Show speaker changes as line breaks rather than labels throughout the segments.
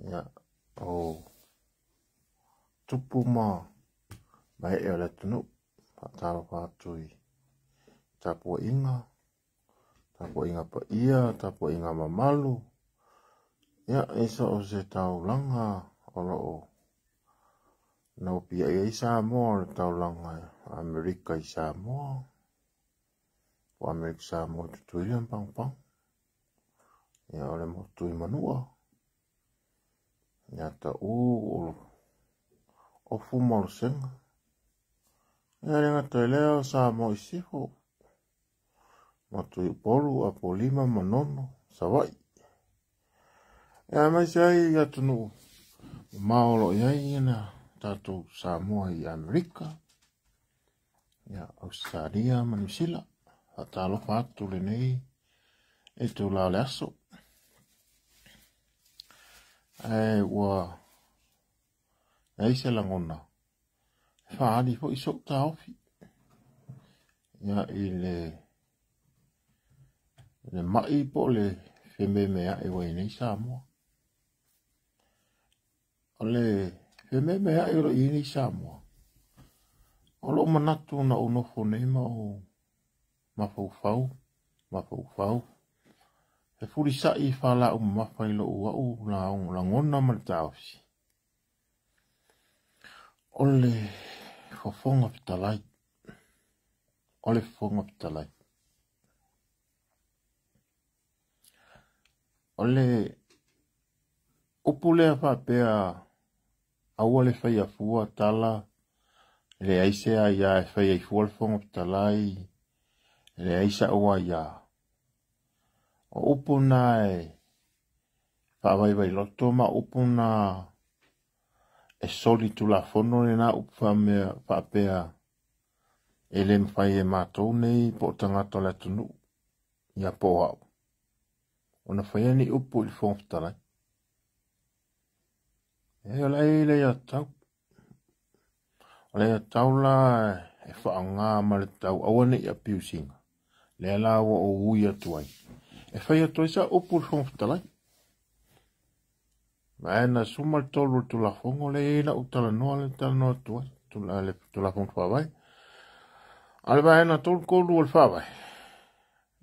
Ia, o tupu ma ee o le atunuu. Faatalofa atu i tapuaiga, tapuaiga paia, tapuaiga mamalu. Ia, i so o se taulaga o lo o naupiai ai Samoa, o le taulaga Amerika i Samoa, o Amerika Samoa i Tutuila ma Pagopago. Ia, o le motu i Manua, ia Taʻu o Ofu ma Olosega. Ia, le gata i lea o Samoa i Sisifo, motu i Upolu, Apolima, Manono, Savaii. Ia, aemaise ai atunuu mamao o lo o i ai na tatou Samoa i Amerika, ia, Ausetalia ma Niu Sila. Faatalofa atu lenei itula o le aso. Ae ua leai se lagona e faaali foi so'u taofi, ia, i le mai po o le fememeai ua i ai nei Samoa. O le fememeai o lo o i ai nei Samoa, o lou manatu na ou nofo nei ma ou mafaufau, e fulisa'i faalaau mamafa i lou au lagona ma le taofi. O le Fofoga Fetalai, o le Fofoga Fetalai. O le upu lea faapea aua le faia fua tala, e leai se aia e faia i fua le Fofoga Fetalai, e leai sa'u aia. O upu na e faavaivai loto ma upu na e soli tulafono lena upu faamea faapea e le mafai e matou nei po o tagata o le atunuu, ia po o au, ona faia ni upu i le Fofoga Fetalai. E o la e le aiatatau. O le aiatatau la e faaaoga ma le tatau aua ne i abuse ina. Lea la ua ou ui atu ai. E fai atu ai sa upu i le Fofoga Fetalai. Vaega 13 o le Tulafono lea e i ai lau talanoa lea e talanoa atu ai, le Tulafono Faavae. A o le vaega 33 o le Faavae,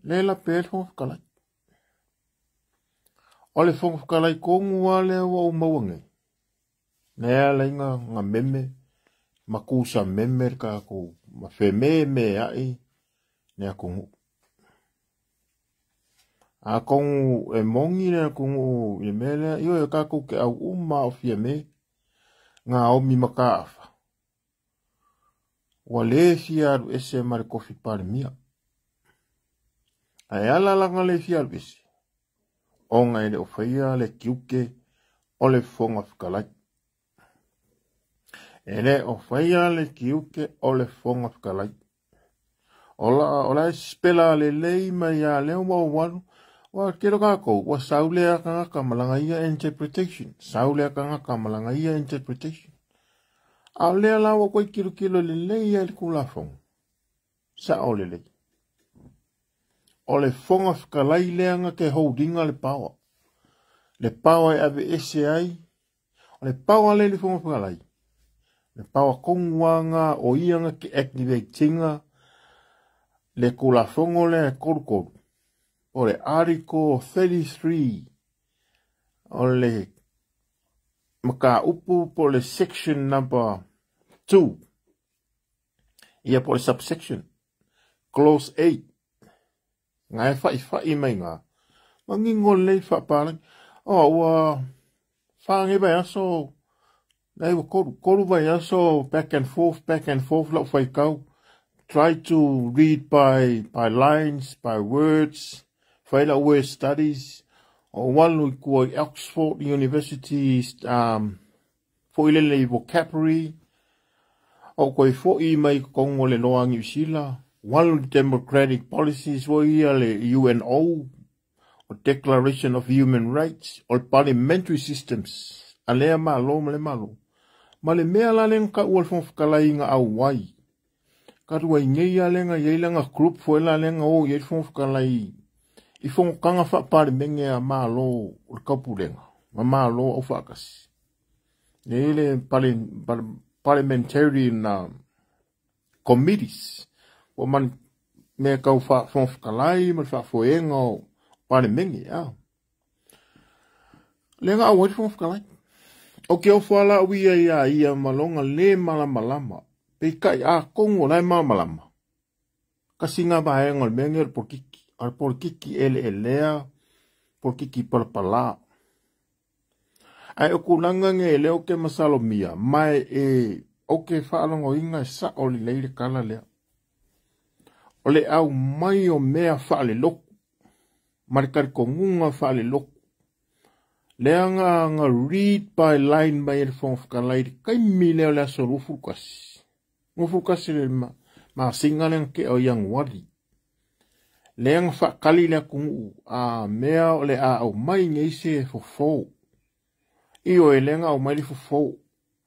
lea e lape ai le Fofoga Fetalai. O le Fofoga Fetalai tonu lava lea ua ou maua nei, lea e ala ai na meme ma kusa meme le tatou, ma fememeai le atunuu. Atonu e moni le atunuu i le mea lea, ioe, tatou te au uma o Fiame, Naomi Mataafa, ua le fia alu ese ma le tofi Palemia. Ae ala lana le fia alu ese, ona e le o faia le tiute o le Fofoga Fetalai. E le o faia le tiute o le Fofoga Fetalai. O la e spela lelei mai a lea ua ou alu, ua tele tatou, ua sau lea tagata ma lana ia interpretation, sau lea tagata ma lana ia interpretation. A o lea la ua toe tilotilo lelei ai le Tulafono, sa'o lelei. O le Fofoga Fetalai lea na te hold ina le power. Le power e aveese ai, o le power lea i le Fofoga Fetalai, le power tonu lava na o ia na te activate ina le Tulafono lea e 33, o le Article 33, o le mataupu po o le section number 2, ia po o le subsection, clause 8, na e faifai mai ngā, manino lelei faapalagi. O, ua wha nei vaiaso, nei ua kolu vaiaso, back and forth lau faitau. Try to read by lines, by words, fai lau word studies. O walu i kua i Oxford University, foi lele i vocabulary. O koe foi mai kongo le loa Niu Sila. Walu democratic policies foi ia le UNO, o Declaration of Human Rights, o parliamentary systems. A lea malo ma le malo. Ma le mea la lenga ka ua le Fofoga Fetalai nga au ai. Ka rua i nei a lenga i langa group foi la lenga o i le Fofoga Fetalai i fonotaga faapalemene a malo o le Taupulega. Ma Malo aufaatasi. E le parliamentarian committees ua man mea kau Fofoga Fetalai ma le faafoega o Palemene a. Lea na auai le Fofoga Fetalai. O ke ofo ala ui ia ia ia ma longa le malamalama. Peitai atonu o la e malamalama. Kasi ngā vaega o le mea nei o le polokiki. O le polokiki eleelea, polokiki palapalā. Ae o tulaga nei lea ou te masalomia, ma e ou te faalogoina e sao lelei le tala lea. O le aumai o mea faalelotu ma le talitonuga faalelotu. Lea na read by line mai e le Fofoga Fetalai i le taimi lea o le aso 21. 21 le masina lea na tea o Ianuari. Lea na faatali le atunuu a mea o le a aumai nei se fofo. Ioe lea na aumai le fofo.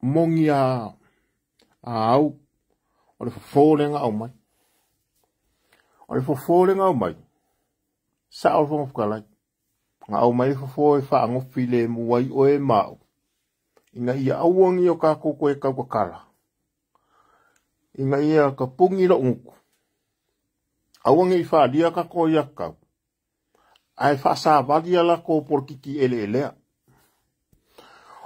Moni a au o le fofo lea na aumai. O le fofo lea na aumai, sao le Fofoga Fetalai. Na aumai le fofo e faagofi lemu ai oe ma au. Ina ia aua ne i o tatou toe tautatala. Ina ia tapuni lou gutu. Aua ne i faalia tatou aiatatau. Ae faasavali a latou polokiki eleelea.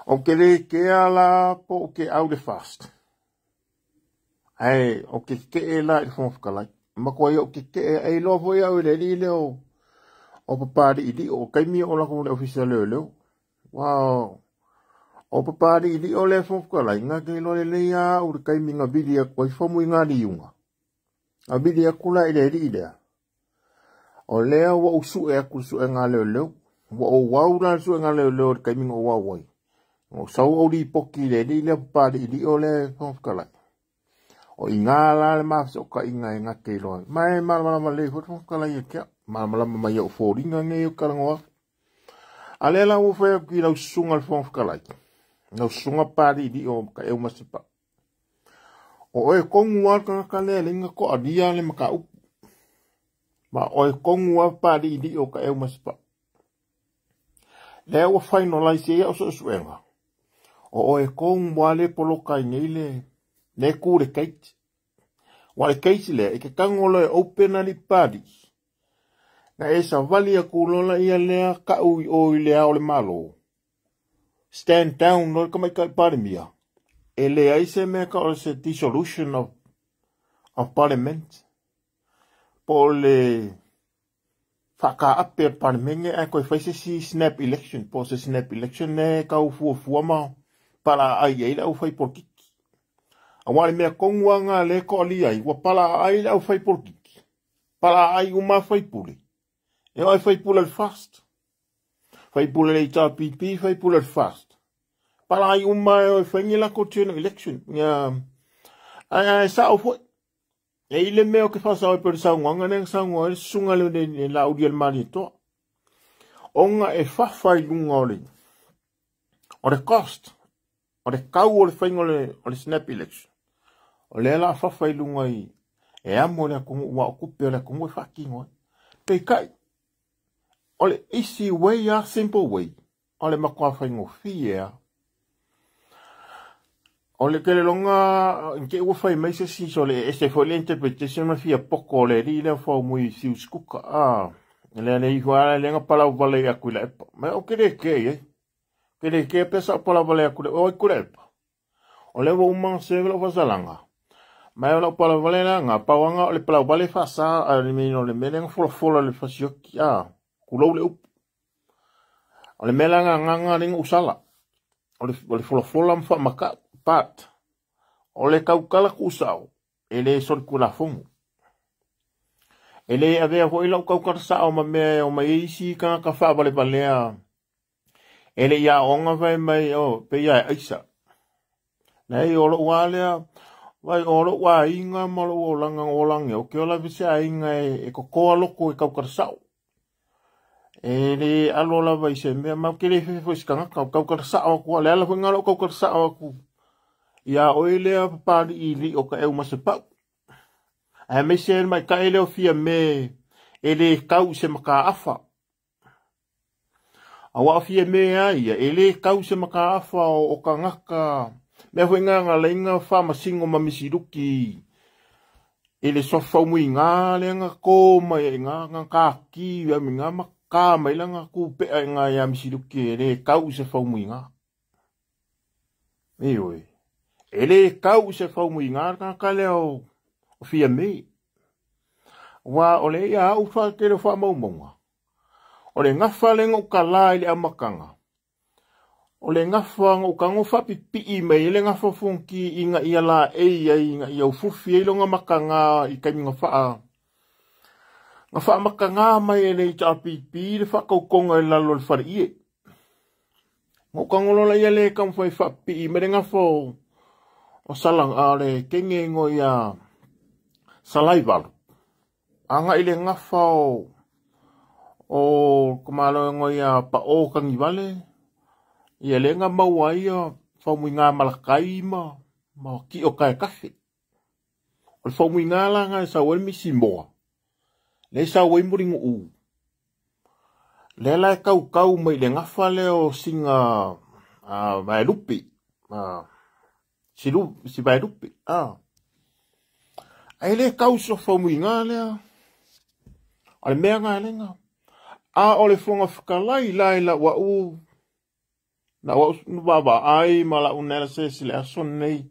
Ou te le kea la po ou te au le FAST. Ae ou te tetee la i le Fofoga Fetalai. Matua ia ou tetee e iloa foi au i le alii lea o Papali'ili'o, o taimi o latou le ofisa leoleo. Ua o Papali'ili'o lea Fofoga Fetalai, na te iloa lelei lava au i le taimi na vili atu ai fomu i Galiuga. Na vili atu la i le alii lea. O lea ua ou sue atu i le suega a leoleo. Ua ou au la i le suega a leoleo i le taimi na ou au ai. Na ou sau ou lipoti i le alii lea o Papali'ili'o lea Fofoga Fetalai. O i ina la le mafesootaiga e gata iloa ai. Ma e malamalama lelei foi le Fofoga Fetalai ia te au. Malamalama mai i ou foliga nei ou te talanoa atu. A lea la ua ou fai atu i lau susuga i le Fofoga Fetalai, lau susuga Papali'ili'o Taeaumasepau. O oe tonu lava le tagata lea e leai na toalia le mataupu. Ma o oe tonu lava Papali'ili'o Taeaumasepau. Lea ua finalize ai au suesuega. O oe tonu lava lea e poloka ai nei le le tu le case. Ua le case lea, e te tago loa e open alii Papali'i. Na e savali atu loa laia lea kau i o i le Ao o le Malo. Stand down loa le tamaitai Palemia. E leai se mea tau o se dissolution of parliament. Po o le faataape o le Palemene ae toe fai se isi snap election. Po o se snap election lea e tau fuafua ma palaaai ai le aufai polokiki. Aua o le mea tonu lava lena lea e toalia ai, ua palaaai le aufai polokiki, palaaai uma faipule. E oo i faipule o le FAST, faipule o le HRPP, faipule o le FAST. Palaaai uma e o e fai ni latou general election. Ia, ae sao foi. E i le mea o ke faasao ai pei o le saunoaga lea na saunoa ai le susuga le Laauli a le Malietoa. Ona e fafa i luga o le cost, o le kau o le faiga o le snap election. O lea la fafa i luga i e amo le atunuu ua o tupe o le atunuu e faatino ai. Peitai, o le easy way a simple way, o le matua faigofie a. O le keleloga i te i ua fai mai se isi so le ese foi le interpretation ma fia poko o le alii lea faumui i Sius Kuka a lea le iho a lea na palau vale atu i la epa. Ma o ke le ke ai. Ke le ke pesa o palau vale atu le o ai ku le epa. O lea ua uma na serve lau faasalaga. Ma o lau palau vale la nga pau anga o le palau vale faasa a le mea o le mea lea na folafola le fasioki a kulou le upu. O le mea la nga nganga le na usala. O le folafola ma faamatau but o le tautala tuusao e le solitulafono. E le avea foi lau tautala sao ma mea e omai ai isi tagata faavalevalea e le i aoga fai mai o pei lava e aisa. Leai o lou lava lea vai o lou aiga ma lou olaga na ola nei, ou te ola ai se aiga e totoa loto e tautala sao. E le alo lava i se mea, ma ou te le fefe foi i se tagata, ou tautala sao atu lava. O le ala foi lena o lou tautala sao atu iā oe lea Papali'ili'i o Taeaumasepau. Aemaise ai le maita'i lea o Fiame e le tau i se mataafa. Aua o Fiame a ia, e lē kau se mataafa o tagata mea foi ga galaina faamasino ma misiluki i le suafa faumuigā lea na tō mai ai gā na tākī ai ma kā mai lana tupea i gā iā misiluki e lē kau i se faumuigā. Ioe. E lē kau i se faumuigā le tagata lea o Fiame. Ua o le ia au whaatele o whaamaumauga. O le gafa le ngau kalā i le amakanga. O le gafa ngau kango whapipii mai e le gafa fonki i nga ia la e ia i nga ia ufufi e longa makanga i kaimi nga whaa. Nga whaa makanga mai e le i HRPP le whakaukonga e lalo le whare ie. Ngau kango lola ia le kamwhai whapipii me le gafa o salang a le kenge ngo ia salaivalu. Anga i le gafa o kamalo ngo ia pa o kangivale ia le nga maua ia faumuiga malakai ma ki o kae kafe. O le faumuiga la nga e sau ai misi moa. Le sau ai muringu u. Le la e kaukau mai le gafa lea o singa vaelupe. Si vaelupe. Ai le kau so faumuiga lea. O le mea nga lenga. A o le fonga whakalai lai la wa u. Na wa u baba ai ma la unela se se le aso nei.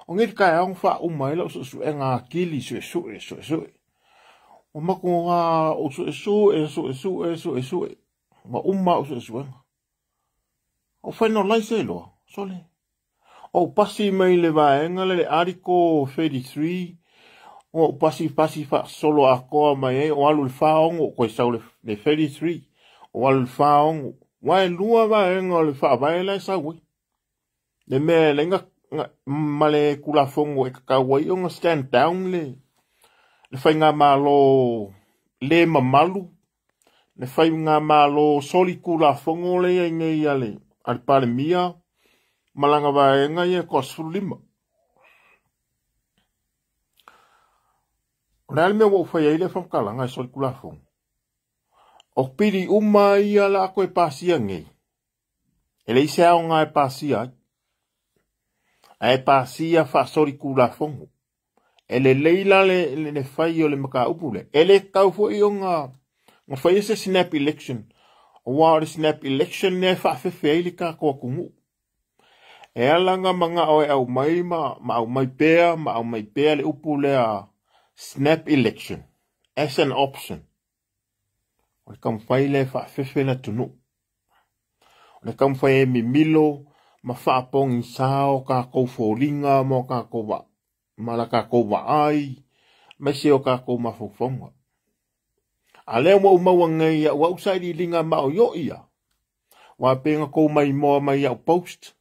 O ngi kai ang fa u mai la su su e nga kili su su e su su. O mako nga o su su e su su e su su e. Ma uma o su su e. O whaino lai se loa. Sole. O pasi mai le vaenga le article 33. O pasi pasi fa solo akoa mai e o alu le whaongo koe sau le 33. O alu le whaongo. Wai lua vaenga o le whaavae lai sau e. Le mea le nga ma le kulafongo e kakau ai o nga stand down le whai ngā malo le mamalu. Le whai ngā malo soli kulafongo le ai nei a le palemia malanga vaenga ia ko 15. O le mea ua whai ai le whamkalanga e soli kulafongo. O piri uma ia la ako e pasia ngei. E le ise ao ngā e pasia ai. A e pasia wha soli kulafongo. E le leila le whai o le maka upu le. E le kau fo i o ngā whai e se snap election. O wā o le snap election ne whaafefe ai le kākoa kungu. E ala ngā manga o e au mai ma au mai pea, ma au mai pea le upu lea snap election as an option. O le kamwhai le whaafefe na tunu. O le kamwhai e mimilo ma whaapongi sao ka kou fōlinga mo ka kou wa, ma la ka kou waai, me se o ka kou mafaufaunga. A lea ua umaua ngai ia ua usaili linga mao yo ia. Wa penga kou mai moa mai au post.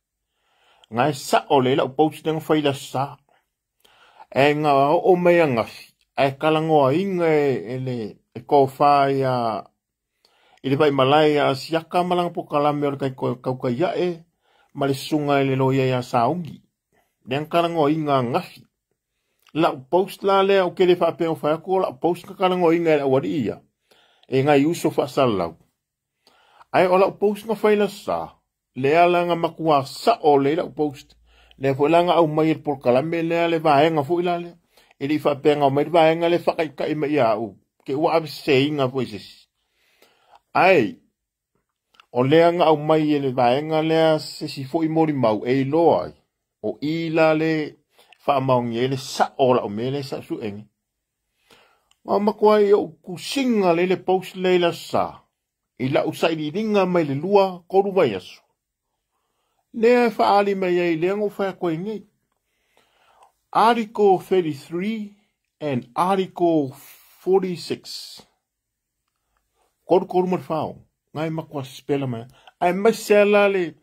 Ngai sa o le lau post nga whaila sa. E ngā o mea ngafi. E kalangoa inga e le e kōwha ia i le vai malai a siaka malanga po kalame o le kai kauka ia e ma le sunga e le loia ia saungi. Le kalangoa inga ngafi. Lau post la lea o kele whaapea o whaako lau post ka kalangoa inga e lau ari ia. E ngai uso whaasalau. Ai o lau post nga whaila sa. Lea la nga makua sa o le lau post. Lea fo la nga au mai e por kalame lea le vaenga fo ila lea. E li whaapea ngau mai le vaenga le whakaikai mai ia au. Ke ua awe se inga fo i sesi. Ai, o lea nga au mai e le vaenga lea sesi fo i mori mau e iloa ai. O ila le whaamaongi e le sa o la o me le sa su enge. Ngā makua i o kusinga le le post le la sa. I la usaili ringa mai le lua koru vai aso. Lea whaali mai ai lea ngō whea koe ngei. Article 33 and Article 46. Koru koru ma le whao. Ngai makua spela mai. Ai mai sela le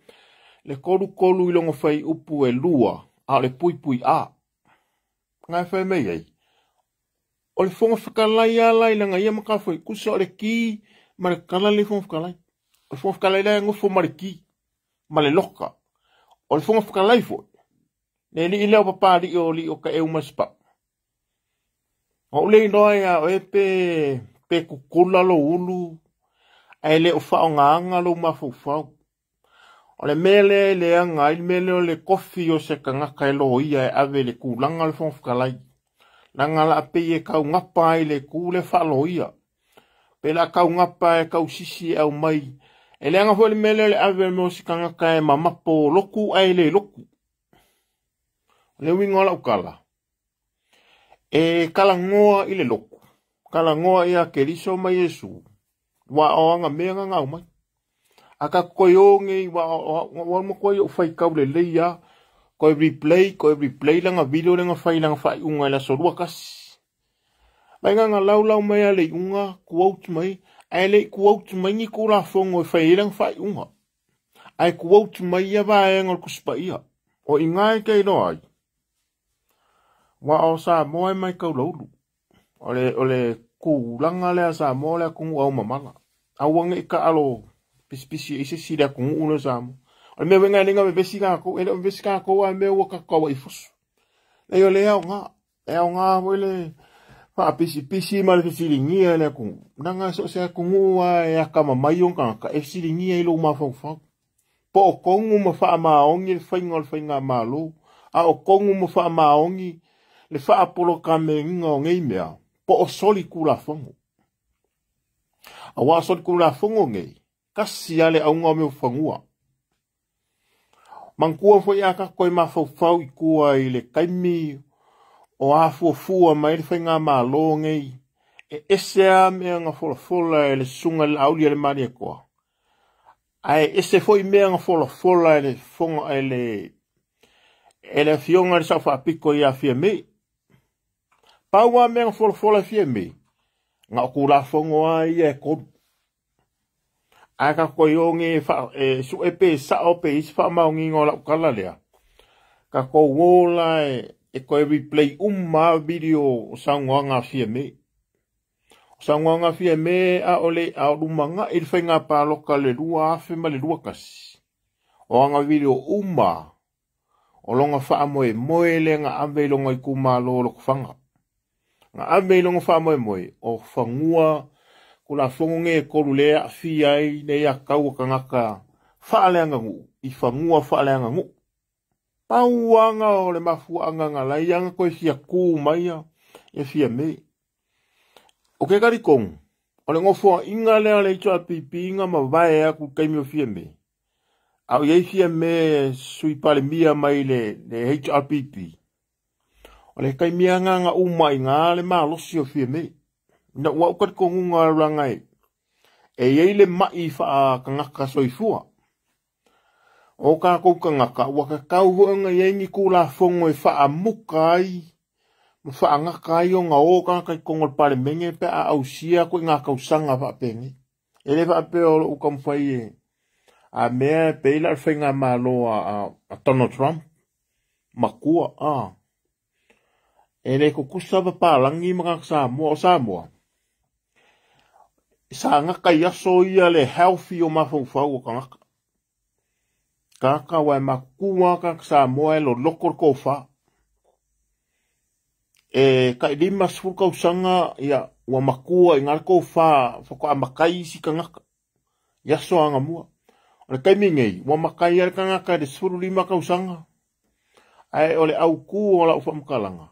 koru koru i longo whai upu e lua. A le pui pui a. Ngai whai mai ai. O le fonga whakalai a lai langa ia maka whai. Kusa o le ki ma le kala le fonga whakalai. O le fonga whakalai lai ngofo ma le ki. Ma le loka. O le fonga whakalai fo. Le li i leo papa li o li o ka e uma spa. O le iloa ia o e pe kukula lo ulu. Ae le o faaaogaina lou mafaufau. O le mea lea e leaga ai le mea lea o le tofi o se tagata e loia e ave i le tulaga o le Fofoga Fetalai. Leaga o le a pei e taugapa ai le tu lea faaloia. Pe o le a taugapa e tausisi e aumai. E leaga foi le mea lea o le ave o se tagata e mamapo lotu ae le lotu. O le uiga o lau tala, e talanoa i le lotu, talanoa ia Keriso ma Iesu, ua o aga mea na aumai. A tatou toe o nei, ua matuai ou faitau lelei lava, toe replay lana video lea na fai lana faaiuga i le aso 21. Mai na laulau mai a le iuga, quote mai, ae le i quote mai ni Tulafono e fai ai lana faaiuga. Ae quote mai ia vaega o le Tusi Paia. O i ina e te iloa ai, ua o Samoa e mai kaulaulu. O le tulaga lea Samoa o le atunuu aomamala. Aua ne i taalo pisipisi i se isi i le atunuu lea o Samoa. O le mea foi lena e le na vevesi tatou, e le o vevesi tatou a mea ua tatou tauai fusu. Leai o lea e aoga, e aoga foi le faapisipisi ma le fesiligia e le atunuu. Leaga so o se atunuu lava e atamamai ona tagata, e fesiligia i lou mafaufau. Po o tonu ma faamaoni le faiga o le faigamalo, a o tonu ma faamaoni le faapolokameina o nei mea, po o soli Tulafono. Aua o soli Tulafono nei, tasi lava le auga o mea o fanua. Manatua foi a tatou toe mafaufau i tua i le taimi o afuafua mai le faigamalo nei, e ese lava mea na folafola e le susuga i le Laauli a le Malietoa, ae ese foi mea na folafola e le fofoga e le afioga i le Sao Faapito ia Fiame. Pau lava mea na folafola e Fiame, na o Tulafono lava ia e tolu. Ae tatou toe o nei e sue pe sao pe i ai se faamaoniga o lau tala lea. Tatou o la e toe replay uma lava video o saunoaga a Fiame. O saunoaga a Fiame a o le a o lumanai le faiga palota le 2021. O aga video uma o lona faamoemoe lea na ave i lona itumalo o Lotofaga. Na ave i lona faamoemoe o fanua Tulafono nei e tolu lea e aafia ai le aiatatau a tagata faaleaganuu i fanua faaleaganuu. Pau aga o le mafuaaga na ala ai ona toe fia tu mai ia Fiame. O ke talitonu, o le nofoaiga lea o le HRPP na mavae atu i le taimi o Fiame, a o i ai Fiame sui palemia mai le HRPP, o le taimi lava na uma ai i ina le malosi o Fiame. Ina ua au talitonuga leaga e i ai le mai faatagata soifua. O tatou tagata ua tatau foi ona i ai ni Tulafono e faamuta ai ma faagata ai ona o tagata i totonu o le Palemene pe a ausia atu i ngā tausaga faapenei. E le faapea o lou taumafai e a mea e pei la o le faigamalo a Donald Trump, matua, a. E le tutusa papalagi ma tagata Samoa. O Samoa, sa gata i aso ia le healthy o mafaufau o tagata. Tagata ua e matutua tagata Samoa e loloto le tofa. E tai 50 tausaga ia ua matua i ngā le tofa faatoa matai isi tagata i aso agamua. O le taimi nei, ua matai ai le tagata i le 15 tausaga. Ae o le autu o lau faamatalaga,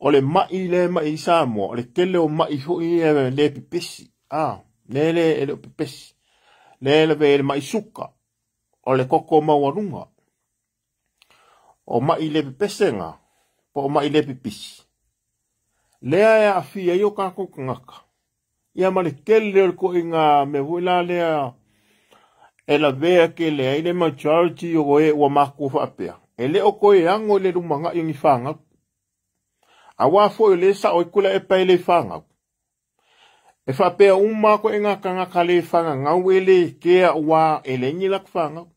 o le mai lea e mai i Samoa, o le tele o mai foi e le pepesi. Le le e le o pepesi. Le lave e le mai suka, o le koko maualuga. O mai le pepesega, po o mai le pepesi. Lea e aafia ai o tatou tagata. Ia ma le tele o le toaiga mea foi la lea e lavea tele ai le majority o e ua matua faapea. E le o toe ago i le lumanai o ni fanau. Aua foi o le sao ai Tuilaepa e le fanau. E faapea uma koe ngā tagata le fagagau e le kea ua e le ni latou fanau.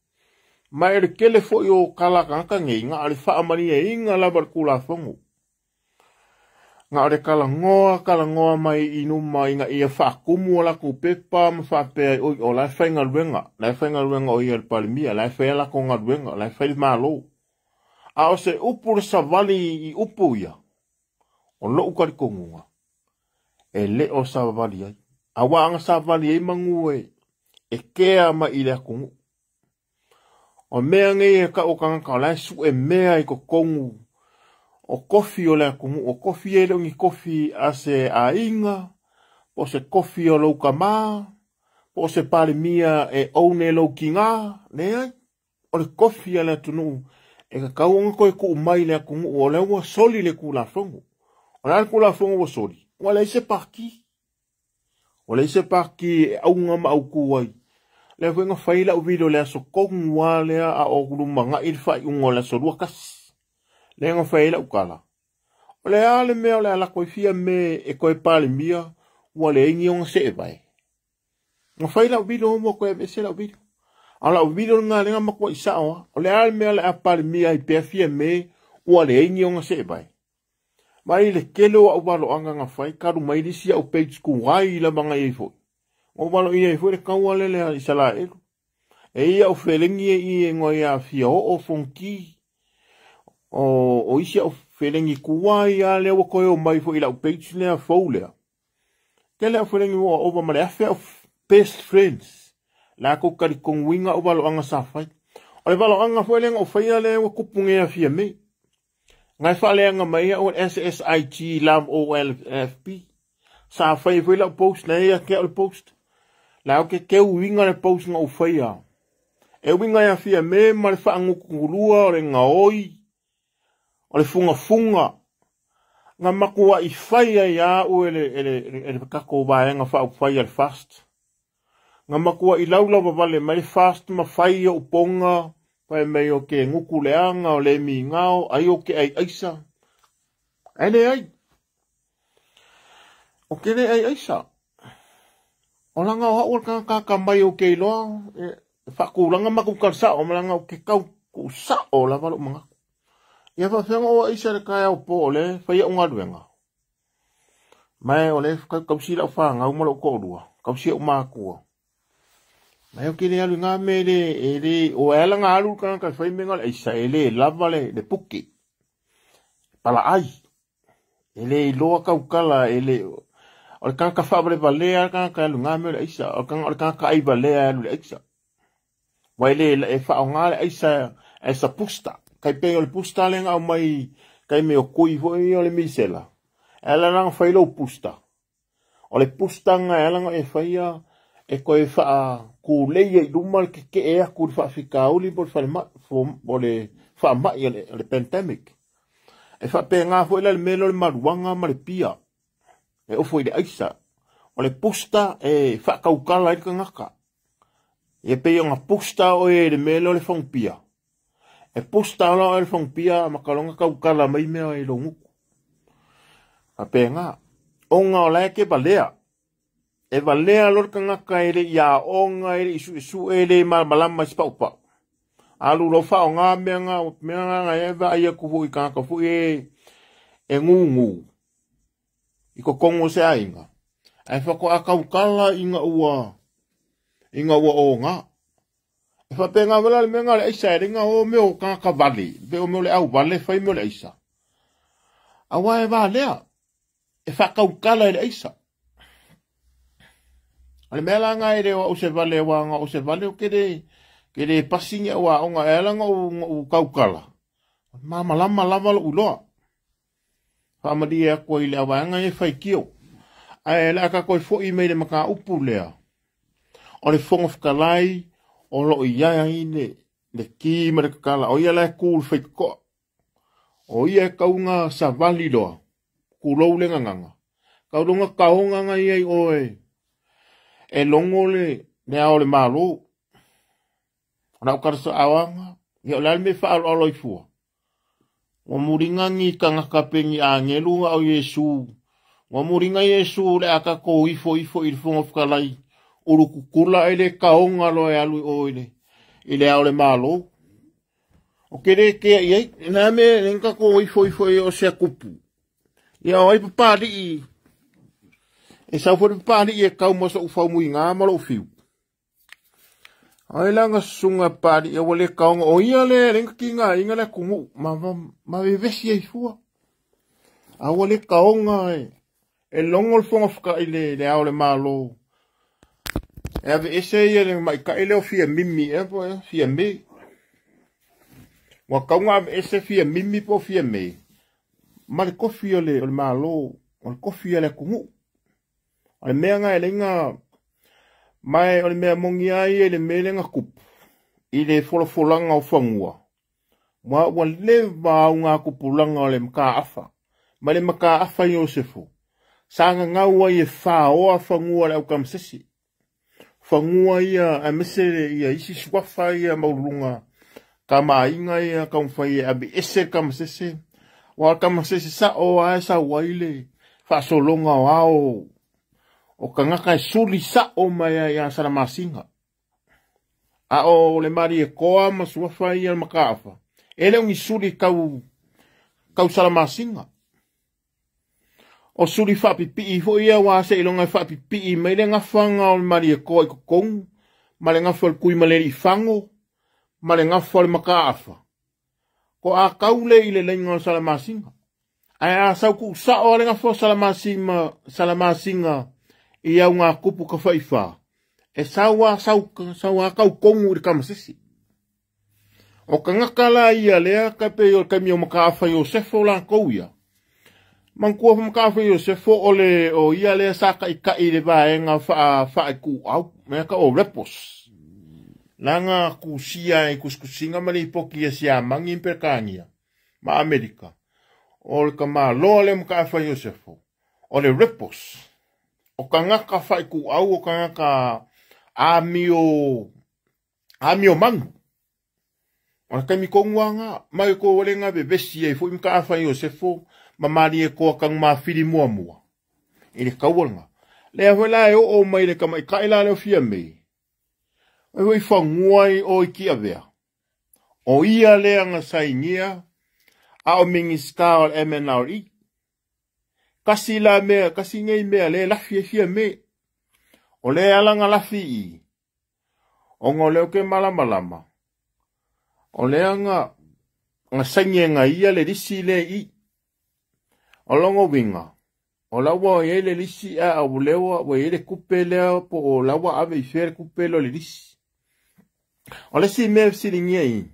Ma e le tele foi o tala tagata nei na o le faamalieina lava o le Tulafono. Na o le talanoa mai i numa ina ia faatumu o latou pepa ma faapea ai, oi, o la e faigaluega, la e faigaluega o ia le Palemia, la e fai a latou galuega, la e fai le Malo. A o se upu le savali i upu ia, o lou talitonuga, e le o savali ai. Auā aga savali ai manu e kea mai i le atunuu. O mea nei e kau o tagata o la e sue mea i totonu o kofi o le atunuu. O kofi e le o ni kofi a se aiga, po o se kofi o lou tamā, po o se Palemia e own e lou tinā. Leai, o le kofi a le atunuu e tatau ona toe tuu mai i le atunuu o lea ua soli le Tulafono. O le a le Tulafono ua soli? Ua leai se Pati. Ua leai se Pati e auga ma autu ai. Lea foi na fai lau video i le aso tonu lava lea a o lumanai le faaiuga o le aso 21. Lea na fai ai lau tala. O le a le mea o le a lako ai Fiame e toe Palemia ua leai ni ona seevae? Na fai lau video ua toe aveese lau video. A o lau video lena lea na matuai sao lava. O le a le mea o le a Palemia ai pea Fiame ua leai ni ona seevae? Mai le tele o au valoaga na fai, talu mai le isi au page tuai lava na i ai foi. Na ou valoia ai foi le taua lea le Isaraelu. E i ai au felegi e i e igoa ia Fiaoo Fonoti. O isi au felegi tuai lava lea ua toe omai foi i lau page lea fou lea. Tele au felegi ua ova ma le 1000 au best friends. Latou talitonuina au valoaga sa fai. O le valoaga foi lea na ou faia lea ua tupu nei ia Fiame. Na e faaleaga mai au e SSIG Love OLFP. Sa fai foi lau post, na ia te au le post. La o ke ke uiga le post na ou faia. E uiga ia Fiame ma le faagutugulua o le gaoi, o le fugafuga. Na matuai fai ai au e le tatou vaega faaupufai a le FAST. Na matuai laulavavale mai le FAST ma fai ou poga, fai mai o ke gutu leaga, o le migao, ai o ke ai aisa. Ae leai, o ke le ai aisa. O laga o au o le tagata atamai ou te iloa e faatulaga matou tala sao ma laga ou te tau tuusao lava lou manatu. Ia faapefea ona ou aisa i le taeao po o lea e fai au galuega. Ma o lea e tausi lau fanau ma lou toalua, tausi au matua. Ma ou te le alu i ngā mea e le, o e ala ngā alu le tagata e fai mea nga le aisa, e le lava le puke, palaai, e le iloa tautala, e le, o le tagata faavalevalea le tagata e alu i ngā mea o le aisa, o le tagata aivalea e alu i le aisa. Ua e le, e faaaoga le aisa as a booster. Tai pei o le booster lea na aumai taimi o kui foi ia o le misela. E ala la ona fai lou booster. O le booster na e ala ona e faia e toe faakuleia i luma le tetee atu i le faafitauli po o le falemai, po o le faamai o le pandemic. E faapena foi la le mea lea o le maluaga ma le pia e ofo i le aisa. O le booster e faatautala ai le tagata. Ia pei ona booster oe i le mea lea o le fagupia. E booster loa oe i le fagupia ma ka loga tautala mai mea i lou gutu. Faapena. Ona o la e ke valea. E valea loa le tagata e le i aoga, e le i suesue, e le malamalama i se paupau. Alu loa faaaoga mea na, mea na e vaai atu foi i tagata foi e gugu i totonu o se aiga. Ae faatoa tautala ina ua oga. E faapena foi la le mea na o le aisa e le na o mea o tagata vale, pei o mea o le au vale fai mea o le aisa. Aua e valea, e faatautala i le aisa. O le mea la na e le o au se vale, aua na o se vale o ke le pasi ni au aoga e ala na ou tautala. Malamalama lava lou iloa. Faamalie atu ai i le avaega e faitio. Ae le a tatou foi mai le mataupu lea. O le Fofoga Fetalai o lo o i ai le ki ma le tatala. O ia la e ku i le faitotoa. O ia e tau na savali loa. Tulou le gagaga. Tau loga taoga na ia i oe e logo le ao o le Malo. O lau kalasaʻauaga, ia o le a le mea e faaaloalo ai fua? Ua muliga ni tagata pe ni agelu a o Iesu. Ua muliga Iesu o le a tatou ifo ifo i le Fofoga Fetalai ulukukula ae le taoga loa e alu i o i le ao o le Malo. O ke le kea i ai, na mea le tatou ifo ifo i o se kupu. Ia o ai papali'i, e sau foi le papali'i e tau ma so'u faumuiga ma lou fiu. Ai la nga susuga papali'i ua le taoga, o ia lea e le tigaina le atunuu ma vevesi ai fua. A ua le taoga e logo le Fofoga Fetalai le ao o le Malo. E aveese ia le maita'i lea o fia mimi ea po o fia me. Ua tau na aveese fia mimi po o fia me ma le kofi o le Malo, o le kofi a le atunuu. O le mea na e leiga ma o le mea moni lava ia i le mea lea na tupu i le folafolaga o fanua, ua leva auga tupulaga o le mataafa ma le mataafa Iosefo sa gagau ai e faoa fanua o le autamasese. Fanua ia aemaise ia isi suafa ia maululuga tamaaiga ia taumafai e aveese le tamasese. Ua o le tamasese sa'o lava e sau ai le faasologa o ao o tagata e suli sa'o mai ai ia Salamasina. A o le Malietoa ma suafa ia mataafa e le o ni suli tau tau Salamasina. O suli faapipii foi ia ua seiloga e faapipii mai le gafaga o le Malietoa i totonu ma le gafa o le Tuimaleliifago ma le gafa o le mataafa. Ko a tau le i le laiga o Salamasina. Ae a sau tuusa'o a le gafa o Salamasina i auga tupu tafaifā, e sau a sau sau a kautonu i le tamasese. O tagata la ia lea ka pei o le taimi o mataafa Iosefo latou ia. Manatua foi mataafa Iosefo o le o ia lea sa taʻitaʻi i le vaega faaituau mea ka o repos. Laga tusia i tusitusiga ma lipoti ia Siamani ma Peretania ma Amerika. O le tamāloa lea mataafa Iosefo o le repos. O tagata faaituau o tagata amio amio manu. O le taimi tonu lava mai ko le ga vevesi ai foi mataafa Iosefo ma Malietoa tagumafili muamua i le taualaga. Lea foi la e oo mai le tamaita'i la lea o Fiame. E foi fanua i o i Tiavea. O ia lea na sainia a o Minista o le MNRE. Kasi la mea, kasi nei mea le lafi e Fiame. O le ala na lafi i. Ona o lea o ke malamalama. O lea na saini e nga ia le lisi le i. O logo winga. O la ua i ai le lisi a o lea ua i ai le kupe lea po o la ua ave i fea le kupe lea o le lisi. O le isi mea e fesiligia i,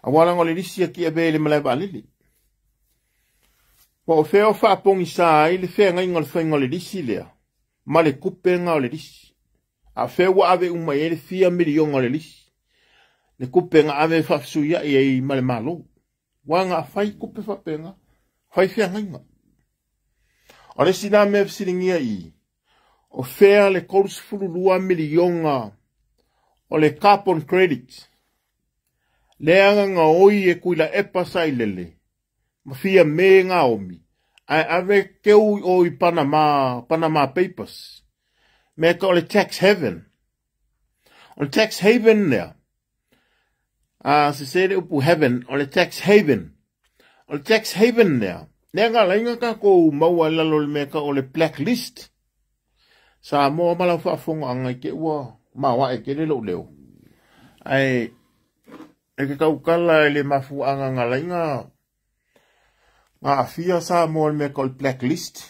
aua leaga o le lisi e tiavea i le malae vaalele. Po o fea o faapogisa ai le feagaiga o le faiga o le lisi lea ma le kupe ga o le lisi. A fea ua ave uma i ai le fia miliona o le lisi. Le kupe ga ave e faafesuiai ai ma le Malo. Ua ga fai kupe faapega, fai feagaiga. O le isi la mea e fesiligia i, o fea le 32 miliona o le carbon credit. Lea ga gaoi e Tuilaepa Sailele ma fia me gaomi ae ave keu o i Panama, Panama Papers. Mea ka o le tax haven. O le tax haven lea, a sese le upu heaven, o le tax haven. O le tax haven lea, lea ga laiga tatou maua i lalo o le mea ka o le blacklist. Samoa ma lau faafofoga i te ua maoae tele lou leo. Ae e ke tautala i le mafuaaga ga laiga aafia Samoa i le mea ka o le blacklist.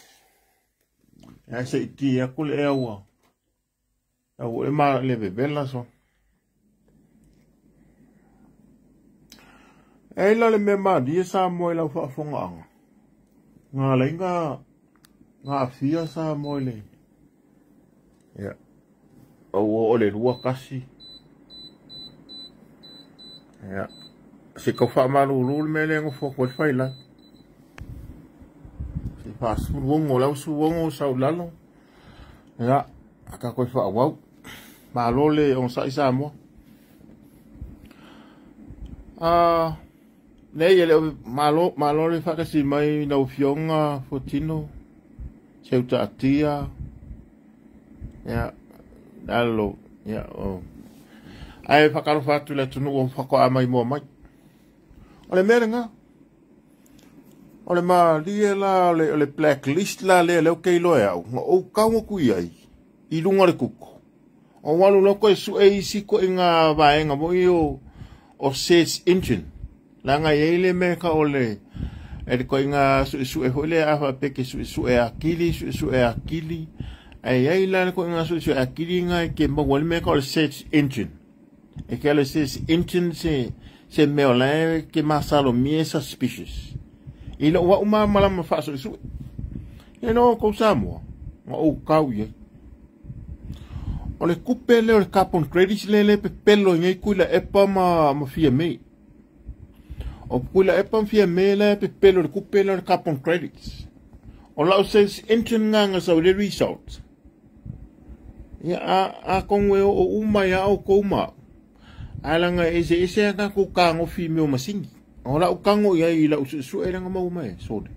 Ae se i ti atu le ea ua ua e ma le vevela so. E la le mea malie Samoa i lau faafogaaga. Ga laiga aafia Samoa i le ia. O o le 2 1. Ia. Se kau faamalulu le mea lea gofo atu ai le failai. Se 46 lau 16 sau lalo. Ia, tatou faaauau. Malo le onosai Samoa. Nei e le o malo, malo le faatasi mai lau Afioga Fuatino, Seutaatia, ia, alo, ia, o. Ae faatalofa atu i le atunuu o faatoa mai moa mai. O le mea lena, o le malie la o le blacklist la lea lea o ke iloa e au, na ou tau atu i ai, i luga o le kuko. O alu loa koe sue isi koe ngā vaega foi o search engine. Leaga e i ai le mea ka o le e le koe ngā suesue foi lea a faapea ke suesue akili, suesue akili. Ae ai la le koinga so so akili nga ke mo wal me ko search engine. E ke le search engine se mea la ke masalo mie suspicious. I lo wa uma malama fa so so. E no ko Samoa. Nga o kau ye. O le kupe le o le carbon credits le le pepelo ngai kuila epa ma fia me. O kuila epa ma fia me le pepelo le kupe le o le carbon credits. O lau search engine nganga sa le result. Ia a kongwe o uma ia o kouma. Alanga ese ese ka ko kango fi me o masingi. O lau kango ia i lau su e langa mau mai sode.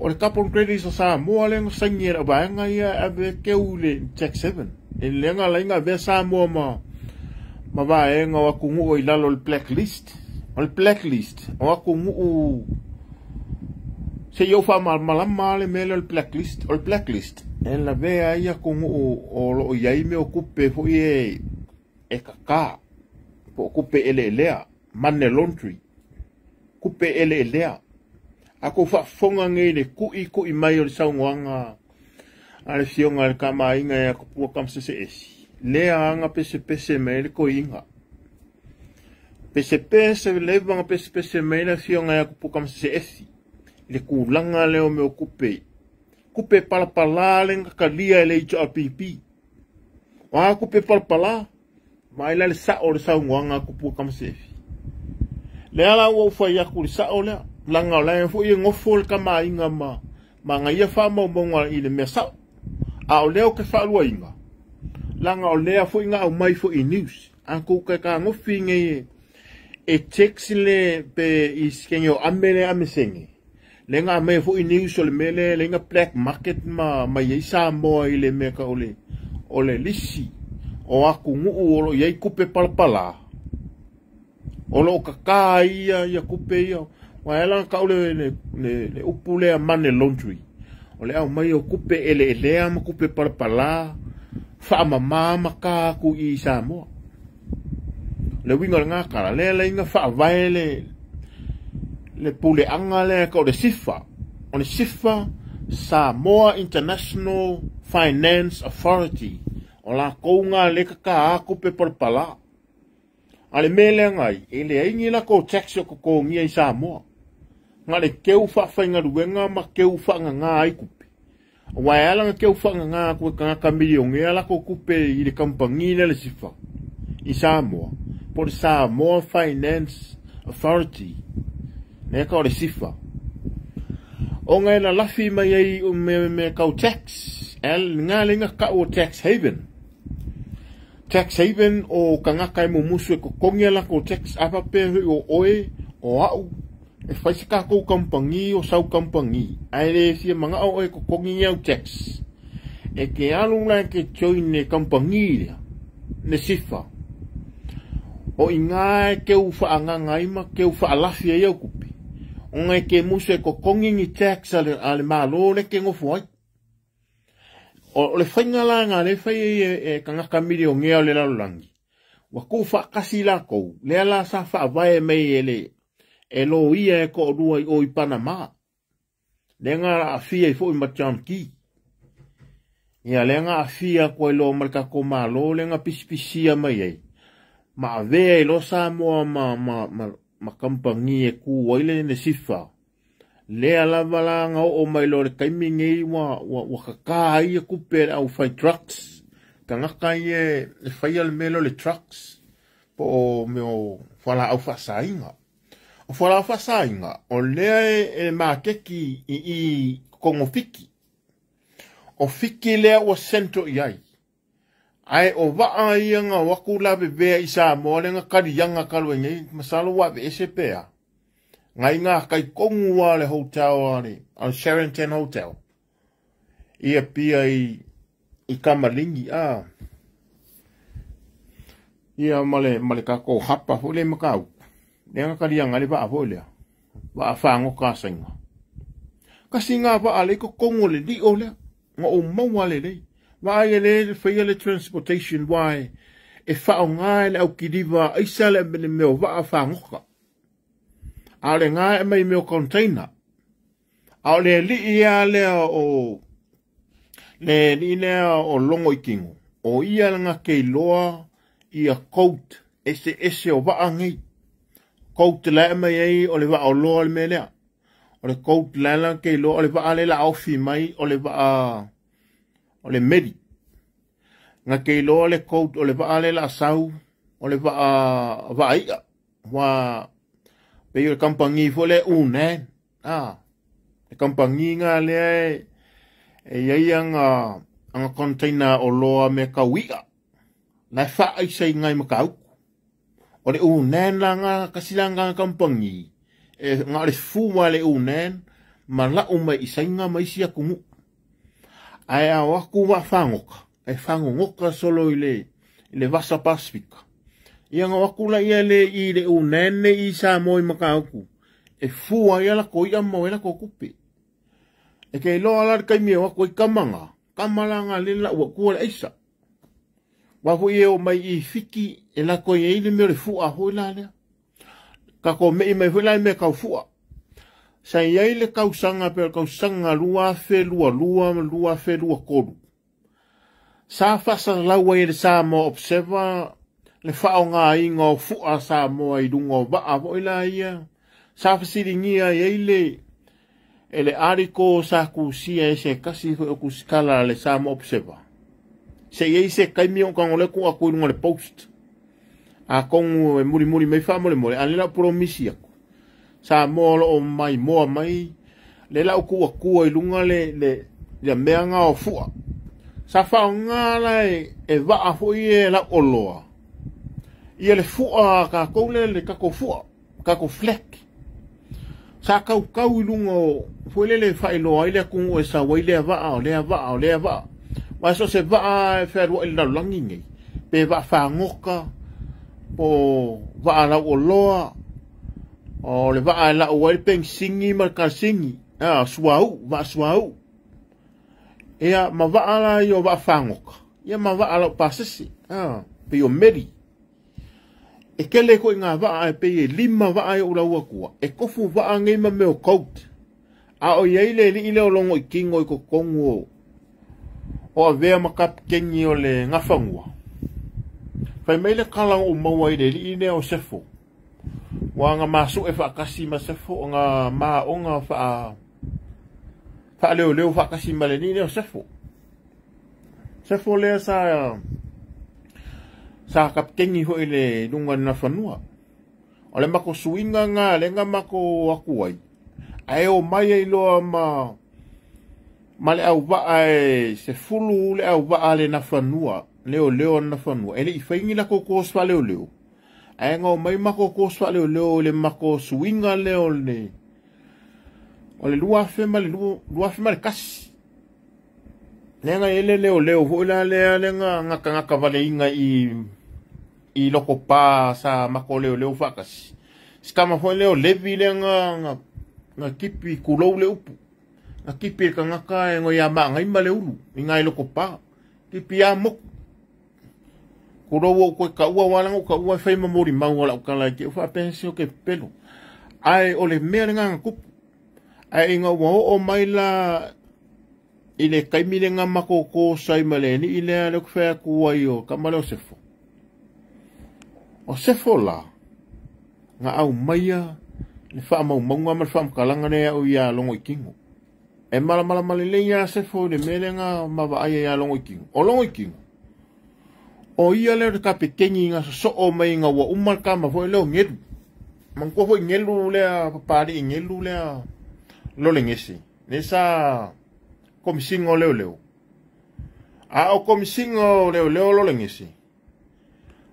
O le carbon credits o Samoa le ngo sangi ra ba nga ia ave ke ule tax 7. E le nga la nga ve Samoa ma va e nga wa kungu i lalo le blacklist. O le blacklist o kungu se yo fa mal malama le mele le blacklist. O le blacklist e la ve ai kungu o lo ia i me o kupe fo i e kaka po kupe ele lea money laundry kupe ele lea. Ako fa fonga nge le kui kui mai o le saungoanga a le fionga le kama inga ya kopua kamse se esi. Lea anga pese pese mai le koinga. Pese pese le vanga pese pese mai le fionga ya kopua kamse se esi. Le kulanga le o me o kupe. Kupe palapala le ngakalia le HRPP. Wa kupe palapala mai la le sa o le saungoanga kopua kamse esi. Le ala ua ufai aku le sa o lea. Langa o lai fo i ngofo le kama inga ma nga ia wha mau i le mea sao. A o leo ke whaalua inga. Langa o lea fo inga au mai fo i news. A kou kai ka ngofi nge e text le pe i skenge o amele amesenge. Le nga mai fo i news o le mele le nga black market ma iei Samoa i le mea ka o le lisi. O aku nguu o lo iei kupe palapala. O lo kaka ia kupe ia. Wa ela ka le le upu lea money laundry. O le au mai o kupe ele elea ma kupe palapala wha mama ma ka ku i Samoa. Le winga le ngakara le le inga wha vai le pule anga le ka o le sifa. O le sifa Samoa International Finance Authority. O la kounga le kaka a kupe palapala. A le mele ngai, e le aingi la ko tax o ko ngia i Samoa. Nga le keu wha whainga ruenga ma keu wha ngā ai kupe. O wai ala nga keu wha ngā kue ka ngā kamilionge ala ko kupe i le kampangi le sifa. I Samoa. Po le Samoa Finance Authority. Ne ka o le sifa. O ngai la lafi mai ai o me kau tax. El ngā le ngā kau o tax haven. Tax haven o kangaka e mumusu e kokongi ala ko tax apa pe o oe o au. E whaisi ka kou kampangi o sau kampangi. Ai le fia manga o e kokongi au tax. E ke alu la ke join ne kampangi lea. Ne sifa. O inga e ke uwha anganga ima ke uwha alafi e au kupe. O ngai ke musu e kokongi ni tax a le malo le ke ngofu ai. O le whainga la ngā le whai e kangaka milionea o le lalolangi. Wa kou whakasi la kou. Lea la sa whaavae mei e le e lo ia e ko rua i o i Panama. Le ngā la awhia i fo i Machanki. Ia le ngā awhia koe lo marka ko malo le ngā pisipisia mai ei. Ma avea i lo Samoa ma kampangi e ku waile ne sifa. Lea lava la ngā o mai lo le kaimi ngei wa kaka ai e kupe au whai trucks. Ka ngaka i e whai al melo le trucks. Po o meo whala au whasainga. O whala au whasainga o lea e makeki i kongo fiki. O fiki lea ua sento i ai. Ai o waa ia ngā waku lawe bea i Samoa le ngā karianga kalwe ngei masalo wawe ese pea. Ngai ngā kai kongu a le hotel a le Sheraton Hotel. Ia pia i Kamalingi a. Ia male kako hapa fo le makau. Le ngā karianga le waa fo lea. Waa whango ka sainga. Kasi ngā waa le ko kongu le li o lea. Ngā o maua le lei. Waa ia le whaia le transportation wai. E whao ngā le au kiriwa aisa le meo waa whangoka. A le ngā e mai meo container. A le li ia lea o Le alii lea o Logoikino, o ia le gakeiloa ia code eseese o vaa nei. Code la e aumai ai o le vaaoloa le mea lea. O le code la la keiloa o le vaa le la ofi mai o le vaa o le meli. Gakeiloa le code o le vaa le la sau o le vaa vaa ia. Ua pei o le kamupani foi lea unan. Le kamupani nga lea e iai aga aga container oloa mea tau i'a la e fa'aaisa i gai mataupu. O le unan la ga kasi la ga kamupani e ga o le fua le unan ma la'u mai i Saina ma isi atunu'u. Ae ao atu vaafagoka e fagogoka solo i le vasa Pasifika. Ia ga o atu laia le i le unan le i Samoa i Matautu e fua ai a latou i'a ma maua ai latou tupe. E ke iloa la le taimi e o atu ai tama ga, tama la ga le la'u atua le aisa. Ua foi e o mai i Fiti e latou ai le mea o le fu'a foi la lea. Tatou me'i mai foi la i mea tau fu'a. Sa iai le tausaga pe o le tausaga 2022 ma 2023. Sa fa'asalalau ai e le Samoa Observer le fa'aogāina o fu'a Samoa i luga o va'a foi la ia. Sa fesiligia ai ai le e le article sa tusia e se tasi foi o tusitala a le Samoa Observer. Se i ai se taimi o tago lea tuu atu i luga o le post. Atonu e mulimuli mai faamolemole, a o lea la o promisi atu. Samoa o loo maimoa mai le la o tuu atua i luga le le ia mea ga o fu'a. Sa fa'aogā la e vaa foi e lau'oloa ia le fu'a a tatou lea le tatou fu'a, tatou flag. Sa kaukau i luga o foi lele e faailoa ai le atunuu e sau ai lea vaa o lea vaa o lea vaa. Aua so o se vaa e fealuai i le lalolagi nei, pe vaa fagota, po o vaa lauoloa, o le vaa e lau ai le penisini ma le kalasini, suauu, vaa suauu. Ia ma vaa la ia o vaa fagota, ia ma vaa laupasese, pei o meli. E tele koʻi ngā vaa e pei e 5 vaa e ou lau atua. E tofu vaa nei ma mea o code. A o iai le alii lea o Logoikino i totonu o o avea ma kapikeni o le Gafanua. Fai mai le tala na ou maua i le alii lea o Sefo. Ua na masu'e faatasi ma Sefo o na maaoga faa faaleoleo faatasi ma le alii lea o Sefo. Sefo lea sa sa kapikeni foi i le luga o le Nafanua. O le matou suiga lena lea na matou o atu ai, ae omai ai loa ma ma le auvaa e 10 le auvaa a le Nafanua, leoleo a le Nafanua. E le i fai ni latou course faaleoleo, ae na omai matou course faaleoleo i le matou suiga lea o le 2001. Lea na i ai le leoleo foi la lea lea na gatakatavaleina i Lokopa sa matou leoleo faatasi. Si tama foi lea o Levi lea na tipi tulou le upu. Na tipi e le tagata e ngoi a maagaima le ulu i ngai Lokopa. Tipi a moku. Tulou ou koe taua aua leaga ou taua e fai ma molimau a lau tala e te u faapea se o ke pepelo. Ae o le mea lena na tupu. Ae ina ua oo mai la i le taimi lena matou course ai ma le alii lea lea ou te fai atu ai o tama lea o Sefo. O Sefo la, na aumaia le faamaumauga ma le faamatalaga lea au ia Logoikino. E malamalama lelei ia Sefo i le mea lea na ma vaai ai ia Logoikino. O Logoikino, o ia lea o le kapeteni na sosoo mai ina ua uma le tama foi lea o Gelu. Manatua foi Gelu lea, Papalii Gelu lea Lolegese, lea sa komisina o leoleo. A o komisina o leoleo Lolegese,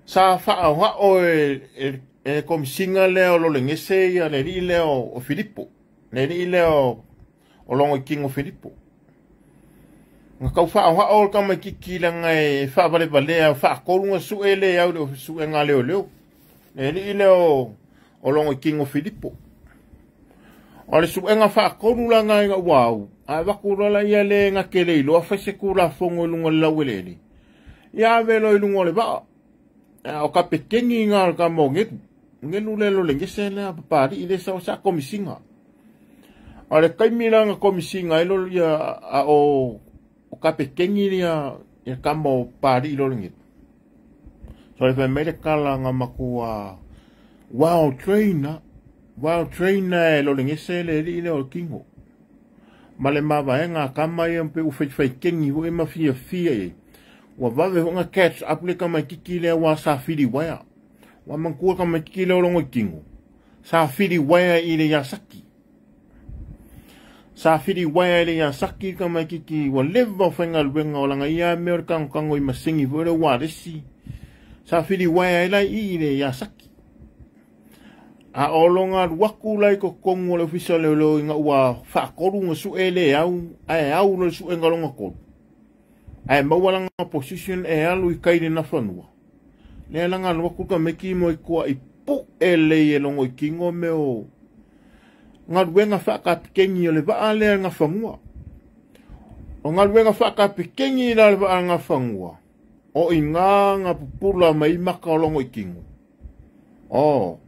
sa faaoga'o e le komisina lea o Lolegese ia le alii lea o Filipo, le alii lea o Logoikino Filipo. Na tau faaoga'o le tamaititi leaga e faavalevalea faatolu na su'e le au i le su'ega a leoleo, le alii lea o Logoikino Filipo. O le su'ega faatolu la na ina ua au, ae avatu loa laia le na te le iloa fai se tulafono i luga o le laueleele, ia ave loa i luga o le vaa. O kapeteni na o le tama o Gelu, Gelu lea Lolegese lea Papalii lea sa komisina. O le taimi la na komisina ai lo ia a o O kapekeni lia ia kama o pari i lolengit. So le fai mai le kala nga makua wow trainer e lolengese le li le o kingo. Ma le mavaenga kama ia mpe ufai kengi hui ma fia fia e. Ua vave hunga catch up le kama kiki le wa sa fili waya. Wa mangkua kama kiki le olongo kingo. Sa fili waya i le yasaki. Sa fili waya i le yasaki kama kiki wa leva whenga luenga o langa ia me o kango kango i masingi fo le waresi. Sa fili waya i lai i le yasaki. A olonga waku lai ko kongo le ofisa le lo inga ua whakoru nga su e le au, ae au le su e ngalonga koru. Ae maualanga position e alu i kaire na whanua. Le langa waku ka meki mo i kua i pu e le e longo i kingo me o ngaluenga whakapikengi o le waa lea nga whangua. O ngaluenga whakapikengi la le waa nga whangua. O i ngā nga pupula mai maka o longo i kingo. O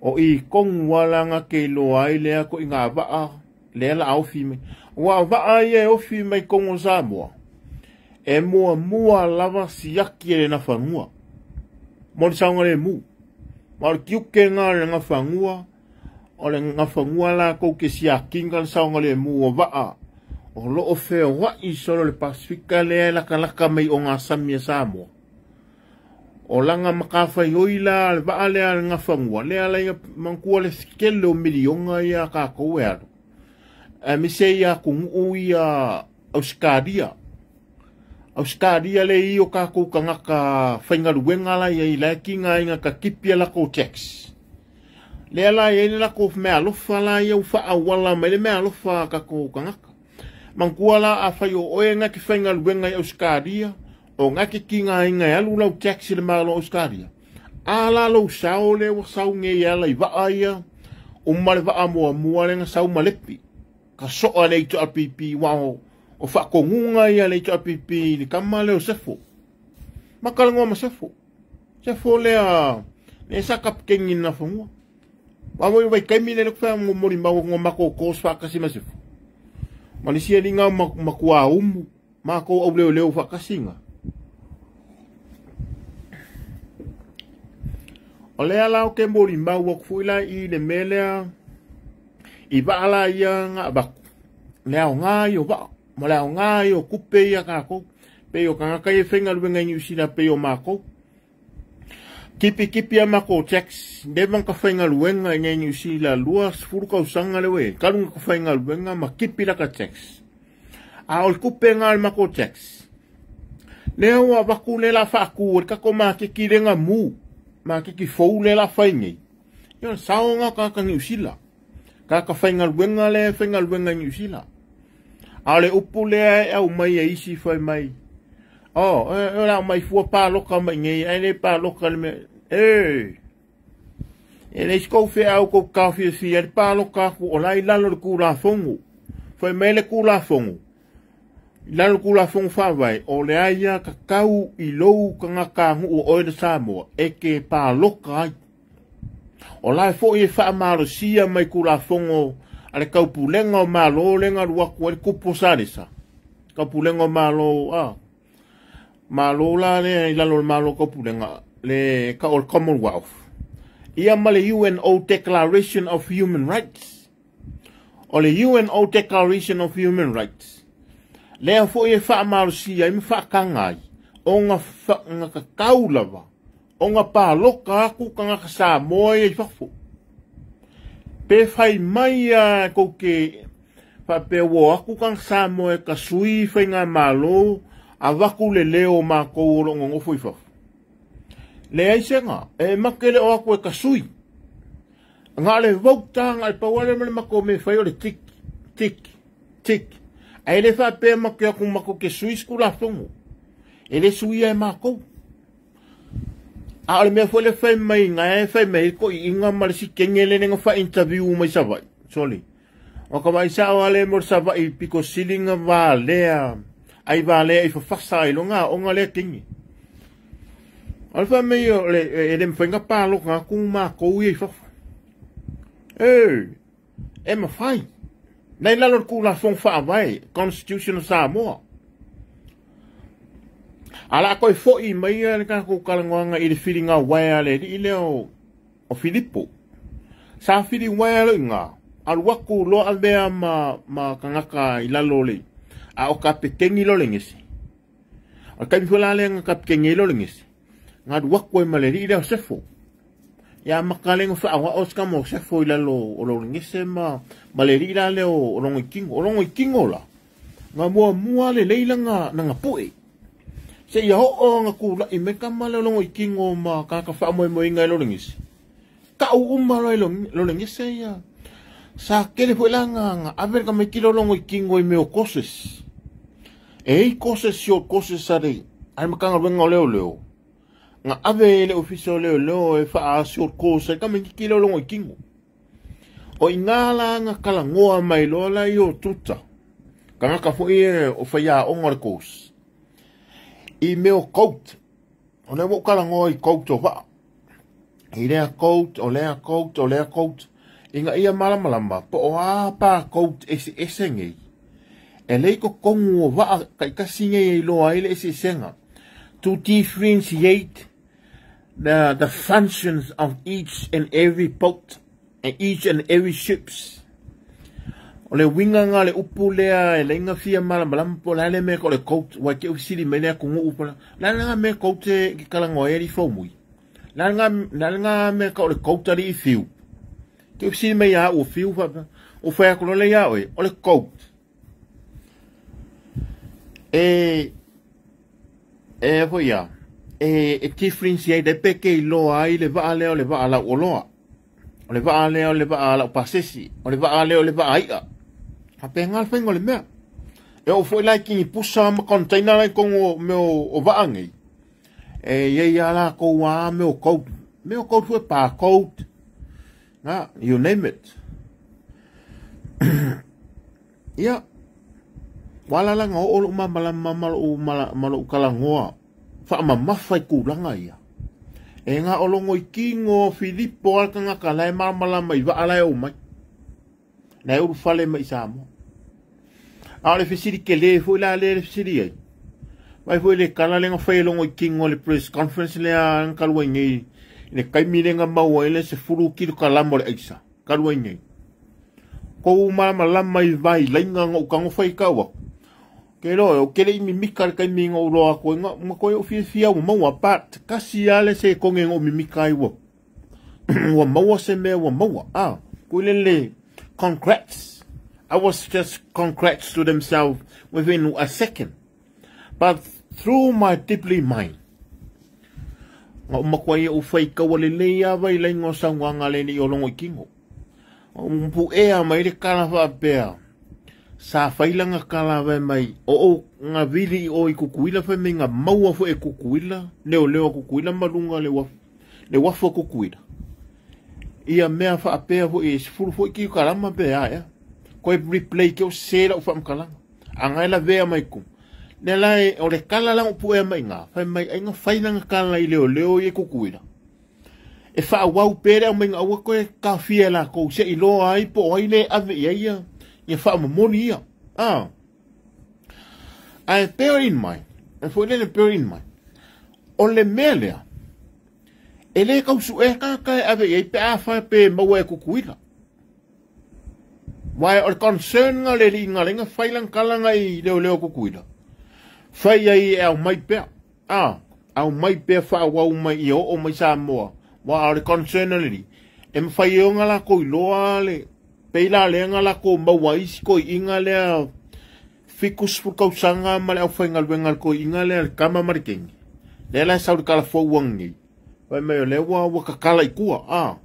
o i kongua langa ke loa i lea ko i ngā waa lea la ofi mai. Ua waa ia e ofi mai kongo Samoa. E mua mua lava siaki e le na whangua. Mo le saunga le mu. Ma o le kiuke ngā le ngā whangua. O le ngā whangua la kou ke siakinga le saunga le mu o waa. O lo o whea wai solo le Pasifika lea laka laka mai o ngā sami e Samoa. O langa makawhai oi la le waa lea le ngā whangua. Lea la mangkua le skele o milionga ia kākou e alu. E mise ia kungu ia Auskaria. Auskaria le i o kākou kangaka whaingaruenga la ia i lai ki ngā inga ka kipia la kou tax. Lea la ia i la kou mea alofa la ia u whaawala mai le mea alofa kākou kangaka. Mangkua la a whai o oe ngā ki whaingaruenga i Auskaria. O ngā ki ki ngā inga e alu lau taxi le malo Auskaria. A la lau sao le wa sau nge ia lai waa ia. O male waa mua mua le ngā sau malepi. Ka soa le ito apipi wao. O whakongunga ia le ito apipi le kama leo sefo. Makalangoa ma sefo. Sefo lea le sa kapkengi na whangua. Wawo i wai kaimi le lukwha ngo mori mawa ngo mako kos whakasi ma sefo. Malisia li ngā makua umu. Mako au leo leo whakasinga. O lea lao ke mori maua kufuila i le melea i waala ia ngā baku. Lea o ngā i o waa. Ma lea o ngā i o kupe ia kākou. Pe o kangaka i whenga luenga i New Zealand pe o mākou. Kipi kipi a mākou tax. Nevan ka whenga luenga i New Zealand lua sfuru kausanga lewe. Kalunga ka whenga luenga ma kipi laka tax. A o le kupe ngā le mākou tax. Lea o a baku le la whaaku o le kako mākiki le ngā mū. Ma kiki fou le la whai nei. Ia sao ngā kaka New Zealand. Kaka whainga luenga le whainga luenga New Zealand. A le upu lea e au mai e isi whai mai. O, e la mai fua pāloka mai ngei. Ai le pāloka le me. E. E le iskou whea au kou kāwhia whia. Le pāloka aku o lai lalo le kūla whongu. Whai mai le kūla whongu. Lalo kula fong whawai, o le aia ka kau i lou ka ngā kāngu o oe le Samoa, e ke pāloka ai. O lai fo i e whaamalosia mai kula fongo a le kaupulenga o malo lenga luaku e le kupo saresa. Kaupulenga o malo, a. Malo la le i lalo le malo kaupulenga, le ka o le Commonwealth. Ia ma le UNO Declaration of Human Rights. O le UNO Declaration of Human Rights. Lea fo i e whaamalosia i mwhaakanga ai. O ngā kakau lava. O ngā pāloka aku ka ngā Samoa i whafo. Pe whai mai a kouke whapea wo aku ka ngā Samoa ka sui whai ngā malo a waku le leo mākou o longo ngofo i whafo. Lea i senga, e makele o aku e ka sui. Ngā le vauta, ngā le pawale mele mako me whai o le tik, tik, tik. A ele whapea mako aku mako ke sui skula whongo. Ele sui e mākou. A ole mea fo le whai mai ngā e whai mai ko i inga ma le si kengele nenga wha interview mai sawai. Sorry. O ka mai sao ale mo sawai piko silinga wā lea. Ai wā lea i whawhasa i longa o ngā lea kingi. O le whai mai o le ele mwhainga pālo ngā kung mākou i whawha. E mawhai. Nei lalo le kula fong whaawai, Constitution of Samoa. Ala koe fo'i mai le tatou talanoaga i le filiga uaea a le alii lea o Filipo. Sa fili uaea loa i ina, alu atu loa avea ma tagata i lalo o le, a o kapeteni loa le gese. O le taimi foi la lea na kapeteni ai loa le gese, na alu atu ai ma le alii lea o Sefo. Ia amata lea ona faaoao se tama o Sefo i lalo o le gese ma le alii la lea o Logoitino. O Logoitino la, na muamua lelei lana pue. Se ia oo na kula'i mai tama lea o Logoitino ma tagata faamoemoeina e Lologese. Ta'u uma loa e Lologese ia. Sa tele foi la na ave le tamaiti lea o Logoitino i mea o courses. E i ai courses, short courses a le Matagaluega o Leoleo. Na ave e le Ofisa o Leoleo e faa short course ai tamaititi lea o Logoitino. O i ina la na talanoa mai loa la i o tuta. Tagata foi e o faiaoga o le course. I mea o coat. O lea ua ou talanoa i coat o vaa. I lea coat, o lea coat, o lea coat. Ina ia malamalama, po o a pa coat eseese nei. E lei totonu o vaa taitasi nei e iloa ai le eseesega. To differentiate the functions of each and every boat and each and every ships. O le uiga na o le upu lea e leai na fia malamalama po o le a le mea o le coat, ua te fesili mai le atunuu po o le a lena mea coat e talanoa ai alii faumui. Le a lena mea o le coat alii fiu. Te fesili mai ia au o fiu faapea. Ua fai atu loa lea ia oe, o le coat. E foi ia, e differentiate ai pe ke iloa ai le vaa lea o le vaa lauoloa. O le vaa lea o le vaa laupasesi. O le vaa lea o le vaa i'a. Faapena le faiga o le mea. E oo foi la i kinipusa ma container la i totonu o mea o vaa nei. E i ai lava latou a mea o code. Mea o code foi barcode. Na, you name it. Ia, ua ala la na oo lou malamalama ma lou talanoa faamamafa i tulaga ia. E na o Logoitino o Filipo a le tagata la e malamalama i vaa la e omai. La e ulufale mai i Samoa. A o le fesili tele foi la lea le fesili ai. Vai foi le kala lea na fai e Logoitino i le press conference lea na talu ai nei i le taimi lea na maua ai le 10 kilokalama o le aisa. Talu ai nei. Kou malamalama i vailaina na ou tago fai tau atu. Ke loa, o ke le i mimika le taimi na ou loa atu ai, na koe ou fiafia ua maua, but kasi lava le sekone na ou mimika ai ua, ua maua se mea ua maua. Ah, koe le le, congrats. I was just congrats to themselves within a second. But through my deeply mind, na ou matua ia ou fai taua lelei lava i laina o saunoaga a le alii o Logoitino. O puea mai le kala faapea. Sa fai lana kala fai mai o ou nga vili i o i Kukuila fai mai nga maua foi e Kukuila, leoleo a Kukuila ma luga le uafu, le uafu a Kukuila. Ia mea faapea foi e 10 foi kilokalama pe a ea. Koe replay ke o se lau faamatalaga. A nga e lavea mai ku. Lea la e, o le kala la o puea mai nga, fai mai ai nga fai lana kala i leoleo i e Kukuila. E faaauau pea le aumaiga aua koe taofia e lakou se'i loa ai po o ai le ave i ai ia ia faamomoli ia. Ah. Ae bear in mind, e foi lele bear in mind, o le mea lea, e le tausu'ea tagata e ave i ai pe a fai pe maua e Kukuila. Wae o le concern nga le alii nga fai lana tala nga i leoleo Kukuila. Fai ai e aumai pea. Ah, aumai pea faaauau mai ia oo mai Samoa. Wa o le concern a le alii, e mafai e ona lakou iloa le pei la lea na lakou maua ai isi toeaiina lea 70 tausaga ma le aufaigaluega a le toeaiina lea le tama ma le teine. Lea la e sau i le tala fou ananei. Fai mai o lea ua tatala i tua, ah.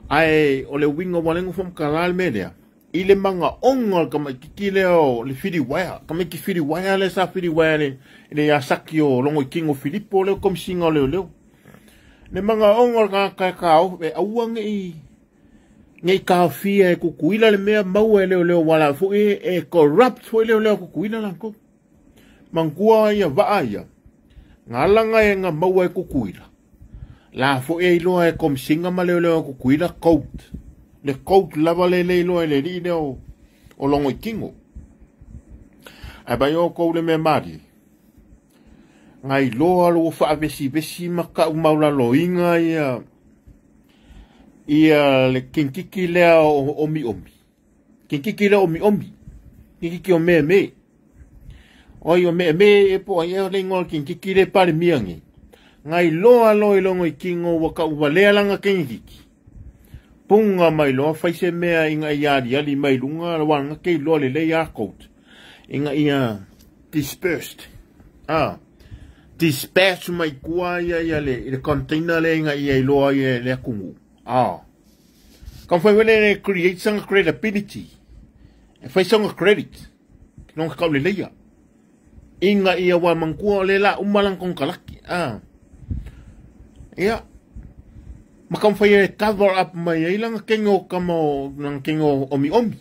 Ae o le uiga ua lengo faamatala le mea lea, i le magaoga o le tamaititi lea o le filiwaea, tamaiti filiwaea lea sa filiwaea i le iasaki o Logoitino Filipo lea o Komesina o Leoleo. Le magaoga o le tagata e taofi, e aua nei taofia e Kukuila le mea maua e leoleo ua la foi e corrupt foi leoleo a Kukuila latou. Manatua ia vaa ia, nga alaga e nga maua e Kukuila. La foi e iloa e Komesina ma leoleo a Kukuila code. Le code lava le le iloa e le alii lea o Logoitino. Ae pai o kou le mea malie. Ngai loa lo faavesivesi ma ka'umaulaloiga ia ia le kinkiki lea o omi'omi kinkiki lea omi'omi kinkiki o meamē oi o meamē e po ai e le igoa kinkiki le Palemia nei ngai loa loa i logo i kigo ua ka'uvalea laga kegikiki puga mai loa fai se mea ina ia aliali mai luga uaga ke iloa lelei a code ina ia dispersed a dispatch mai kua ia ia le i le container le ina ia iloa ia le atunuu a ka fai wele create some credibility e fai songa credit no ka le leia inga ia wa mangkua le la umalang kong kalaki a ia ma ka fai e cover up mai ai langa kengo kamo nang kengo omi omi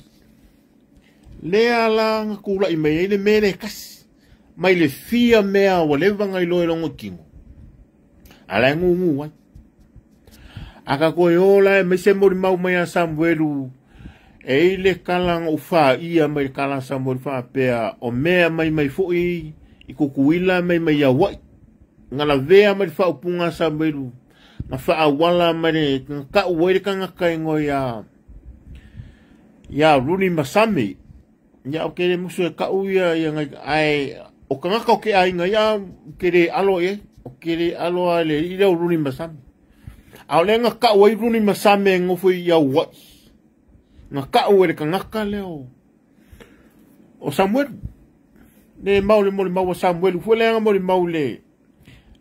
le ala nga kula i mai ai le mele kasi mai le fia mea ua leva ngai loa i logo tino ala e gugu ai a ka koe ola e mai se molimau mai a Samuelu e i le kala ou fāia mai le kala Samuelu faapea o mea mai mai foʻi i Kukuila mai mai Auaʻi galavea mai le faaupuga a Samuelu na faauala mai le kaʻu ai le tagata igoa ia ia Runi Masame ia o ke le musu e kaʻu ia ia ngai ae o tagata o ke aiga ia ke le alo i ai o ke le alo a le i lea o Runi Masame a o le ga kaʻu ai Runi Masame e gofo i Auaʻi na kaʻu e le tagata lea o Samuelu le mau le molimau a Samuelu foi le aga molimau le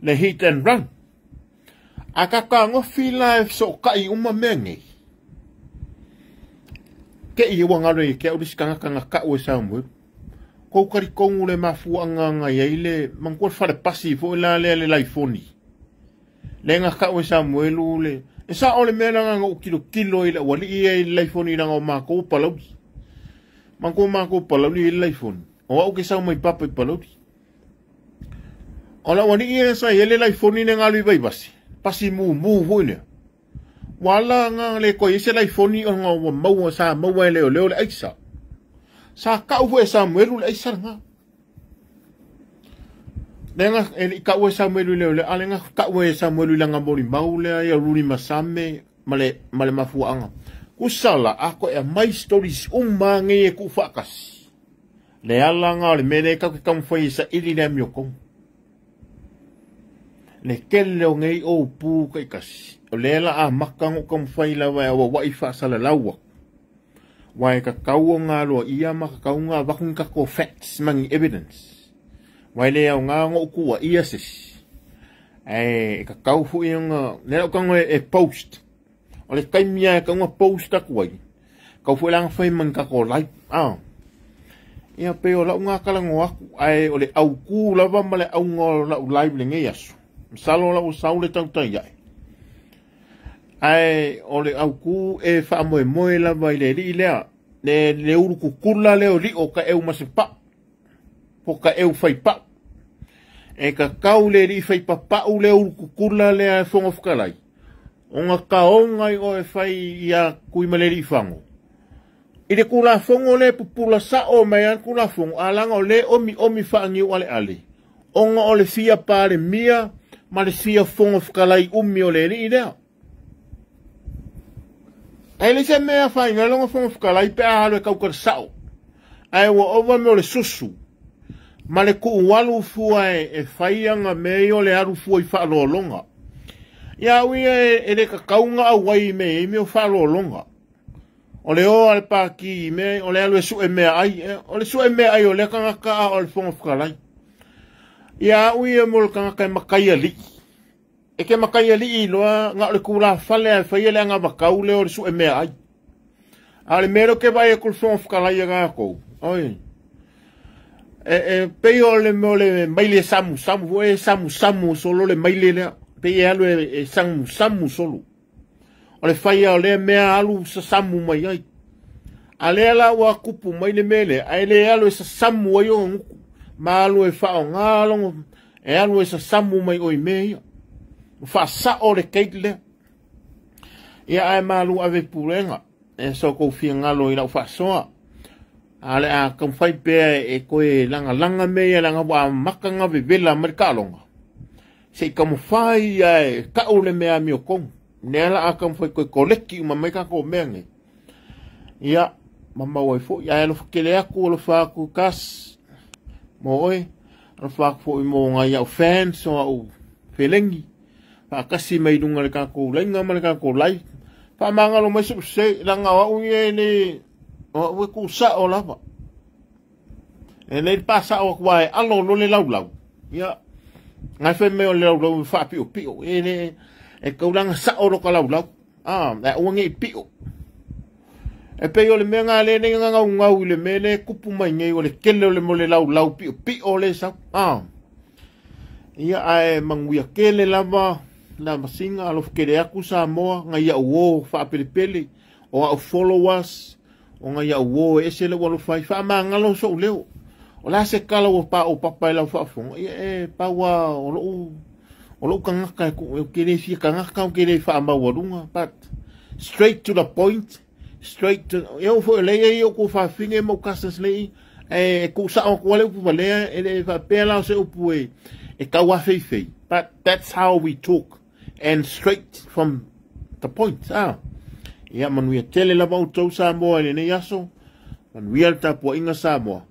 le hit and run a kakagofi la e soʻokaʻi uma mea nei ke i ua galo i ke au lisi tagata na kaʻu e Samuelu kou kalikogu le mafuaʻaga agai ai le manatua le falepasi foʻi la lea le laifoni le ga kaʻu e Samuelu le e saʻo le mea laga na ou kilokilo i le aualiʻi ai le laifoni laga o makou Palauli manatua makou Palauli i le laifoni o aʻu ke sau mai papa i Palauli o le aualiʻi e sa i le laifoni le galu i Vaivase pasi mumu foʻi lea ua ala ga le koe se laifoni ona ua maua sa maua e leoleo le aisa sa kaʻu foʻi e Samuelu le aisa laga lega e leʻi kaʻu e Samuelu i leoleo a lega kaʻu e Samuelu i laga molimau lea ia Runi Masame ma le mafuaʻaga kusa la a koe mai stories uma nei e kuʻu faakasi le alaga o le mea lea kau ke taumafai e saʻili le amiotomu le kele o nei oupu kaikasi o lea la amaka go taumafai lava e auauaʻi faasalalau aku wa e kakau o ngā loa ia ma kakau ngā vaku ni kako facts ma ni evidence wa le au ngā ngo kua ia sesi e kakau fu i nga le au kango e post o le kaimia e kaunga post aku ai kau fu langa fai man kako like a ia pe o lau ngā kalango aku ae o le au ku lava ma le au ngā lau live le ngei aso masalo lau sau le tautai ai ae o le auku e faamoemoe lava i le alii lea le le ulu kukula lea o liʻo ka eu ma se paʻu po ka eu faipaʻu e kakau le alii faipapaʻu le ulu kukula lea e foga fetalai ona kaoga i oe fai ia kui ma le alii fago i le kulafogo le pupula saʻo mai a le kulafogo alaga o le omi'omi faaniu ale'ale ona o le fia Palemia ma le fia foga fetalai umi o le alii lea ae le se mea faiga logo foga fetalai pe a alu e kauka le saʻo ae ua ova me o le susu ma le kuʻu alu fua e fai aga mea ia o le alu fua i faaloaloga ia au ia e le kakauga auai me ai mea o faaloaloga o le o a le pākī i mea o le alu e suʻe mea ai o le suʻe mea ai o lea tagata a o le foga fetalai ia au ia mo le tagata e makai aliʻi e ke makai aliʻi loa ga o le kulafale ae faia le agavatau lea o le suʻe mea ai a o le mea lea ou te vaai atu le foga fetalai ia lakou oi e pei o le mea o le maile samusamu foi e samusamu solo le maile lea pei e alu e samusamu solo o le faia o lea mea alu sasamu mai ai a lea la ua kupu mai le mea lea ae le alu e sasamu ai ona gutu ma alu e faaaogā logo e alu e sasamu mai oi mea ia faasaʻo le cake lea ia ae malu ave pulega e so kou fiagalo i lau faasoa a le a taumafai pea e koe lagalaga mea ia laga ua amaka ga vevela mai le taaloga. Se i taumafai ae tau le mea amiotonu. Lea la a taumafai toe koleki uma mai tatou mea nei. Ia, ma maua ai foi. Ae alofa tele atu, alofa atu kas mo oe. Alofa atu foi mo nai au fans o au felegi. Faatasi mai luga le tatou laina ma le tatou live. Faamagalo mai sou se, leaga o au ia e le, o au e tuusao lava. E le pasao atu ae alo lo le laulau. Ia, ngai fai mai o le laulau e faapiopio. E le, e kaulanga sao lo ka laulau. Ah, e aua nei pio. E pei o le mea ngā le nei ngau ngau i le mea le kupu mai nei o le kele o le mo le laulau pio pio le sau. Ah. Ia ae manuia tele lava la masinga alofa kele aku Samoa ngai au o faapelepele o au followers o ngai au o e ese le ua alofa ai faamagalo sou leo. O le a se kala ua pa o papa e lau faafofoga ia e paua o lou o lou tagata e ku e ke le fia tagata o ke le faamaualuga but straight to the point straight to e oo foi lea i o ku faafine ma ou cousins lei e tuusao atu ai le upu valea e le faapea la o se upu e e tauafeifei but that's how we talk and straight from the point ah. Ia manuia tele lava outou Samoa i lenei aso. Manuia le tapuaiga Samoa.